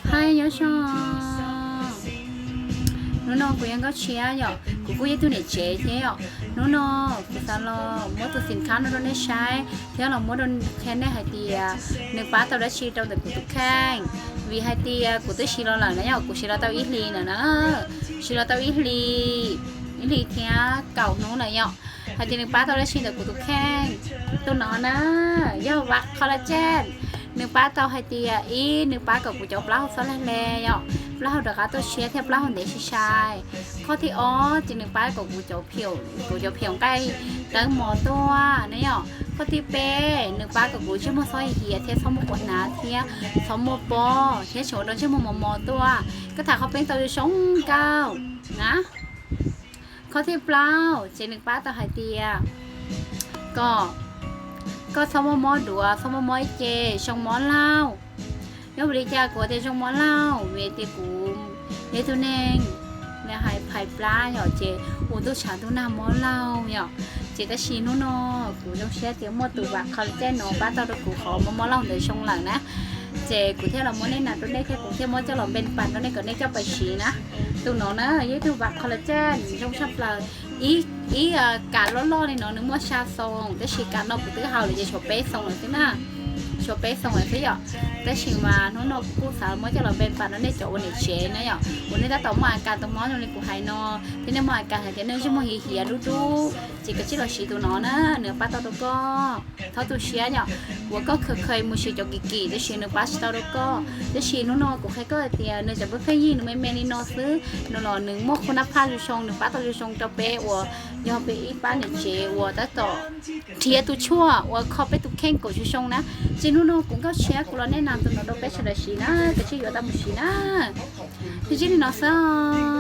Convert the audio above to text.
Hais nyob zoo, hnub no kuv yog Nkauj Tshiab yom, kuv kuj yog ib tug niam tsev thiab yom. Hnub no kuv xav los muab tus xim khab no rau nej saib thiab los muab rau qhia nej hais tias nws pab tau dab tsi rau ntawm kuv tus kheej. Vim hais tias kuv twb siv los lawm na yom, kuv siv los tau ib hlis lawm na, siv los tau ib hli, ib hlis thiab kaum hnub lawm yom. Hais tias nws pab tau dab tsi ntawm kuv tus kheej. Tus no na yog vam collagen. Nws pab tau hais tias ib, nws pab kom kuv cov plaub hau txhob lag hle yom, plaub hau rov qab tuaj siab thiab plaub hau ntev sai sai. Qhov thib ob ces nws pab kom kuv cov pheom nqaij tawb mos tuaj na yom. Qhov thib peb nws pab kom kuv ntsej muag txhob hiav thiab txhob muaj quav hnav thiab txhob muaj pob thiab tseem ua rau ntsej muag mos mos tuaj. Koj tham qhov peb tau zoo zoo nkauj na. Qhov thib plaub ces nws pab tau hais tias kom koj txhob muaj mob duav, txhob muaj mob ib ce, zoo mob laug. Yog vim li cas kuv tias zoo mob laug? Vim tias kuv yog ib tug neeg hais phais plab yom, ces ua ntuj tshav ntuj nag mob laug yom. Ces tab sis hnub no kuv zoo siab tias muaj tus vam collagen no pab tau rau kuv qhov mob mob laug ntawd zoo lawm na. Ces kuv thiaj los muab nej nas rau nej thiab kuv thiaj muab coj los npe pas rau nej kom nej coj pais siv na. Tus no na yog ib tug vam collagen zoo tshaj plaws. Ib, ib kas loj loj li no nws muaj xya xoo, tab sis kas no kuv twb haus lawm ces tshuav peb xoo lawm xwb na. Tshuav peb xoo lawm xwb yom. Tab sis mas hnub no kuv kuj xav muab coj los npe pas rau nej cov ua niam tsev na yom, uas nej tab tom muaj a kas tus mob zoo li kuv hais no, thiab nej muaj a kas hais tias nej ntsej muag hiav hiav dub dub, ces koj tsij los siv tus no na, nws pab tau rau koj. Txhob tu siab yom, uas koj khaws khaws mus siv cov kim kim tab sis nws pab tsis tau rau koj. Tab sis hnub no kuv qhia koj hais tias nws tseem pheej pheej yig nws me me li no xwb no los nws muaj khu nab phaj zoo zoo, nws pab tau zoo zoo rau peb uas yog peb ib pab niam tsev uas tab tom nrhiav tus tshuaj uas kho peb tus kheej kom zoo zoo na. Ces hnub no kuv Nkauj Tshiab kuv los nej nas tus no rau peb sawv daws siv na, koj tsij yuav tau mus siv na. Thiab tsis li no xwb os.